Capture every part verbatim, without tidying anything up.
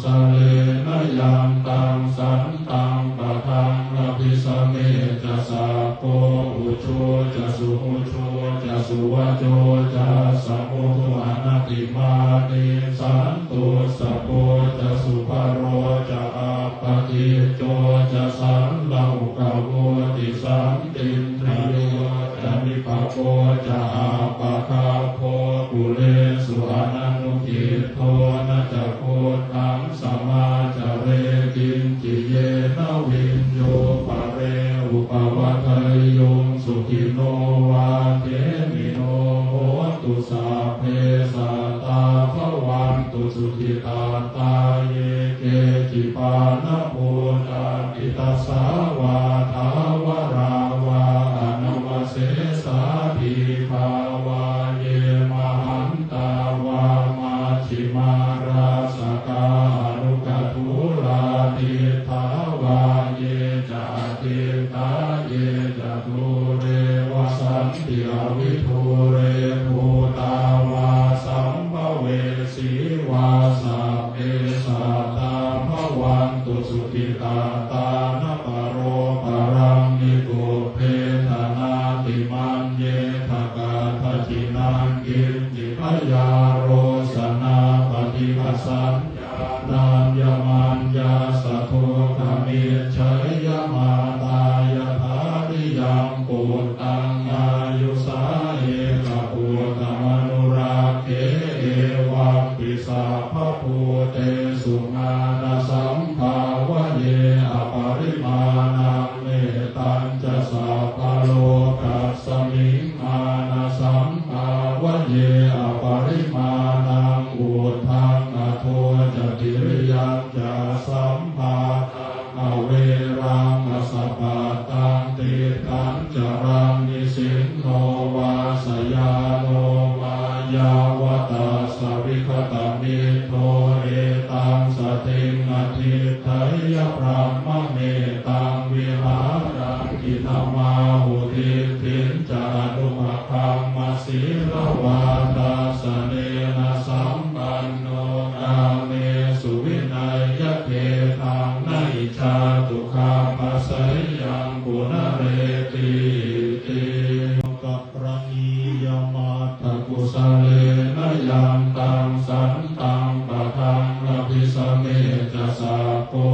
Kusalena yantaṃ santaṃ padaṃ abhisamecca, sakko ujū ca suhujū ca suvaco cassa mudu anatimānī, santussako ca subharo ca appakicco ca sallahukavutti, santindriyo ca nipako ca appagabbho kulesu ananugiddho. Na ca khuddaṃ samācare kiñci yena viññū pare upavadeyyuṃ. Sukhino vā khemino hontu, sabbe sattā bhavantu sukhitattā. Ye keci pāṇabhūtatthi, tasā vā thāvarā vā anavasesā, dīghā vā ye mahantā vā, majjhimā rassakā aṇukathūlā, diṭṭhā vā ye ca adiṭṭhā, ye ca dūre vasanti avidūre, bhūtā vā sambhavesī vā, sabbe sattā bhavantu sukhitattā. Na paro paraṃ nikubbetha, nātimaññetha katthaci naṃ kiñci, byārosanā paṭighasaññā, nāññamaññassa dukkhamiccheyya. Mātā yathā niyaṃ puttaṃ, āyusā ekaputtamanurakkhe, evampi sabbabhūtesu mānasambhāvaye aparimāṇaṃ. Mettañca sabbalokasmiṃ mānasambhāvaye aparimāṇaṃ, uddhaṃ adho ca tiriyañca asambādhaṃ averaṃ asapattaṃ. Tiṭṭhañcaraṃ nisinno vā, sayāno vā yāvatassa vigatamiddho, etaṃ satiṃ adhiṭṭheyya, brahmametaṃ vihāraṃ idhamāhu. Diṭṭhiñca anupagamma sīlavā dassanena sampanno, kāmesu vineyya gedhaṃ, na hi jātu gabbhaseyyaṃ punaretīti. Lokapranīyamatthakusalena yantaṃ santaṃ padaṃ abhisamecca, sakko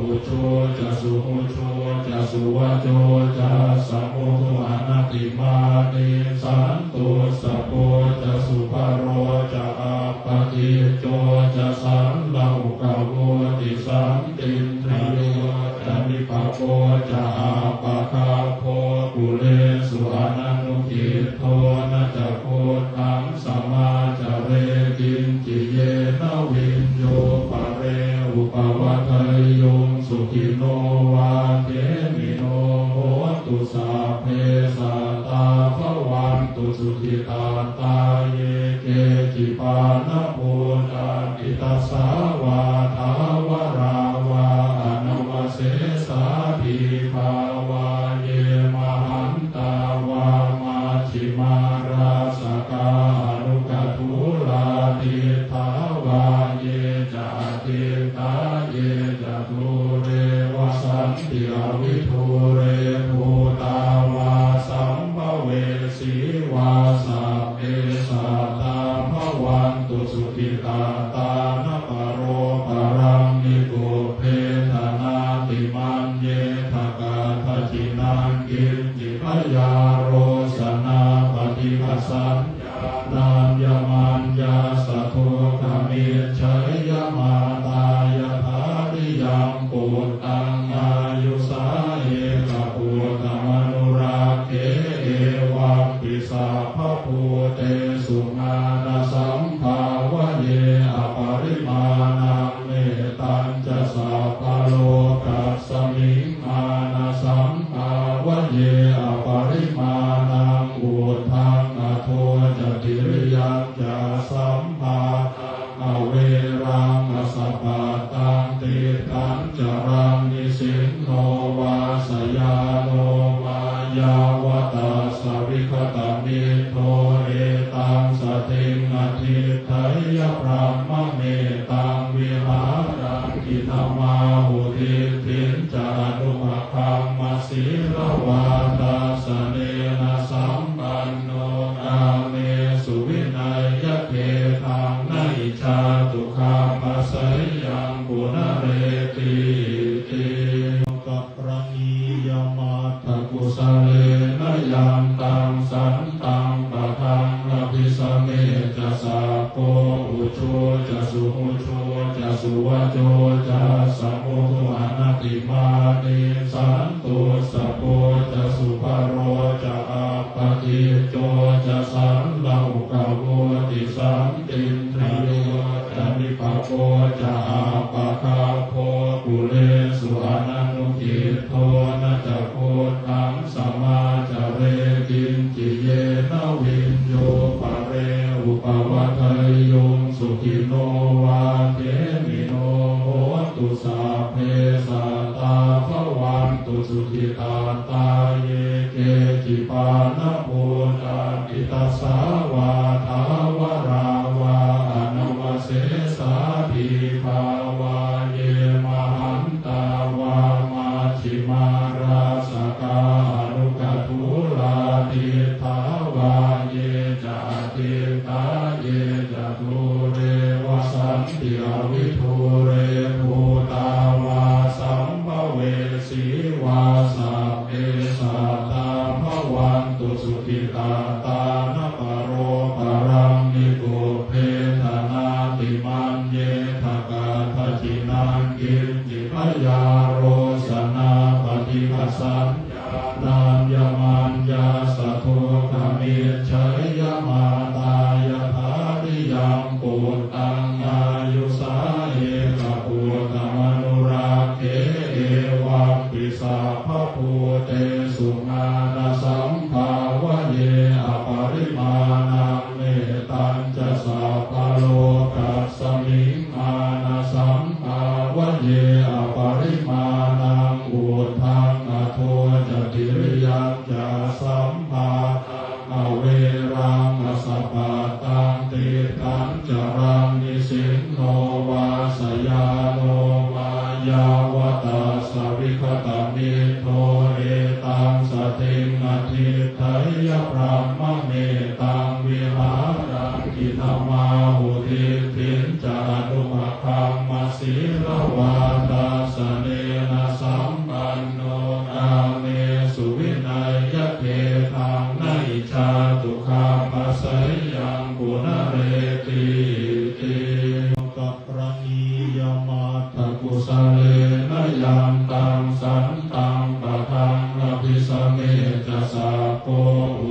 ujū ca suhujū ca suvaco cassa mudu anatimānī, santussako ca subharo ca appakicco ca sallahukavutti, santindriyo ca nipako ca appagabbho kulesu ananugiddho. Na ca khuddaṃ samācare kiñci yena viññū pare upavadeyyuṃ. Sukhino vā khemino hontu, sabbe sattā bhavantu sukhitattā. Ye keci pāṇabhūtatthi, tasā vā thāvarā vā anavasesā, dīghā vā ye mahantā vā, majjhimā rassakā aṇukathūlā, diṭṭhā vā ye ca adiṭṭhā, ye ca dūre vasanti avidūre, bhūtā vā sambhavesī vā, sabbe sattā bhavantu sukhitattā. Na paro paraṃ nikubbetha, nātimaññetha katthaci naṃ kiñci, byārosanā paṭighasaññā, nāññamaññassa dukkhamiccheyya. Mātā yathā niyaṃ puttaṃ, āyusā ekaputtamanurakkhe, evampi sabbabhūtesu mānasambhāvaye aparimāṇaṃ. Mettañca sabbalokasmiṃ mānasambhāvaye aparimāṇaṃ, uddhaṃ adho ca tiriyañca asambhā dhammametaṃ vihāraṃ idhamāhu. Diṭṭhiñca anupagamma sīlavā dassanena sampanno, kāmesu vineyya gedhaṃ, na hi jātu gabbhaseyyaṃ punaretīti. Karaṇīyamatthakusalena, yantaṃ santaṃ padaṃ abhisamecca, sakko ujū ca suhujū ca, suvaco cassa mudu anatimānī. Santussako ca subharo ca, appakicco ca sallahukavutti, santindriyo ca nipako ca, appagabbho kulesu ananugiddho. Na ca khuddaṃ samācare kiñci, yena viññū pare upavadeyyuṃ. Sukhino vā khemino hontu, sabbe sattā bhavantu sukhitattā. Ye keci pāṇabhūtatthi, tasā vā thāvarā vā anavasesā, dīghā vā ye mahantā vā, majjhimā rassakā aṇukathūlā. Diṭṭhā vā ye ca adiṭṭhā, ye ca dūre vasanti avidūre, bhūtā vā sambhavesī vā, sabbe sattā bhavantu sukhitattā. Na paro paraṃ nikubbetha, nātimaññetha katthaci naṃ kiñci, byārosanā paṭighasaññā, nāññamaññassa dukkhamiccheyya. Mātā yathā niyaṃ puttaṃ, āyusā ekaputtamanurakkhe, evampi sabbabhūtesu, mānasambhāvaye aparimāṇaṃ. Mettañca sabbalokasmiṃ, mānasambhāvaye aparimāṇaṃ, uddhaṃ adho ca tiriyañca, asambādhaṃ averaṃ asapattaṃ. Tiṭṭhañcaraṃ nisinno vā, sayāno vā yāvatassa vigatamiddho, etaṃ satiṃ adhiṭṭheyya, brahmametaṃ vihāraṃ idhamāhu. Diṭṭhiñca anupagamma, sīlavā dassanena sampanno, kāmesu vineyya gedhaṃ, na hi jātu gabbhaseyyaṃ punaretīti. Karaṇīyamatthakusalena, yantaṃ santaṃ padaṃ abhisamecca, sakko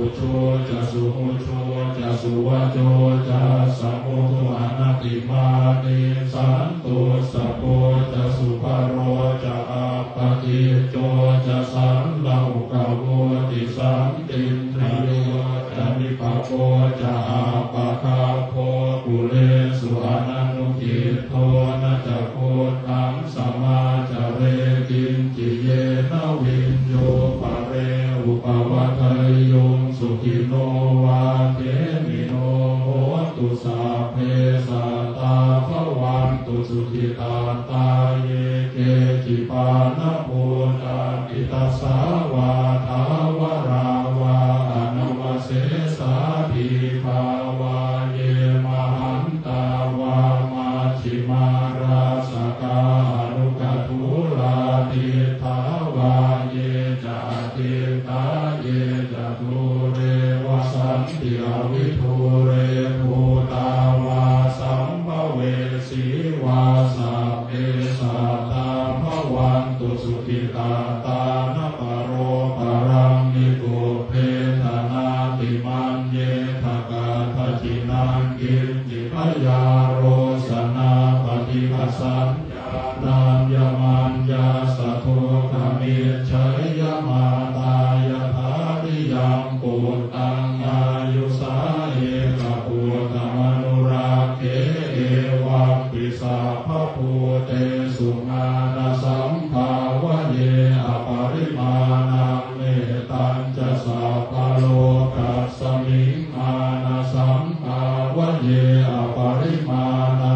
ujū ca suhujū ca, suvaco cassa mudu anatimānī. Santussako ca subharo ca, appakicco ca sallahukavutti, santindriyo ca nipako ca, appagabbho kulesu ananugiddho. Na ca khuddaṃ samācare kiñci, yena viññū pare upavadeyyuṃ. Sukhino vā khemino hontu, sabbe sattā bhavantu sukhitattā. Ye keci pāṇabhūtatthi, tasā vā thāvarā vā anavasesā, dīghā vā ye mahantā vā, majjhimā rassakā aṇukathūlā. Diṭṭhā vā ye ca adiṭṭhā, ye ca dūre vasanti avidūre, bhūtā vā sambhavesī vā, sabbe sattā bhavantu sukhitattā. Na paro paraṃ nikubbetha, nātimaññetha katthaci naṃ kiñci, byārosanā paṭighasaññā, nāññamaññassa dukkhamiccheyya. Mātā yathā niyaṃ puttaṃ, āyusā ekaputtamanurakkhe, evampi sabbabhūtesu, mānasambhāvaye aparimāṇaṃ. Mettañca sabbalokasmiṃ, mānasambhāvaye aparimāṇaṃ,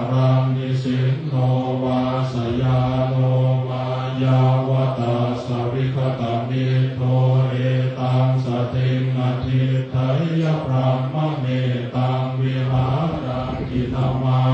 Raṃ nisinno vā sayāno vā yāvatassa vigatamiddho, etaṃ satiṃ adhiṭṭheyya, brahmametaṃ vihāraṃ idhamā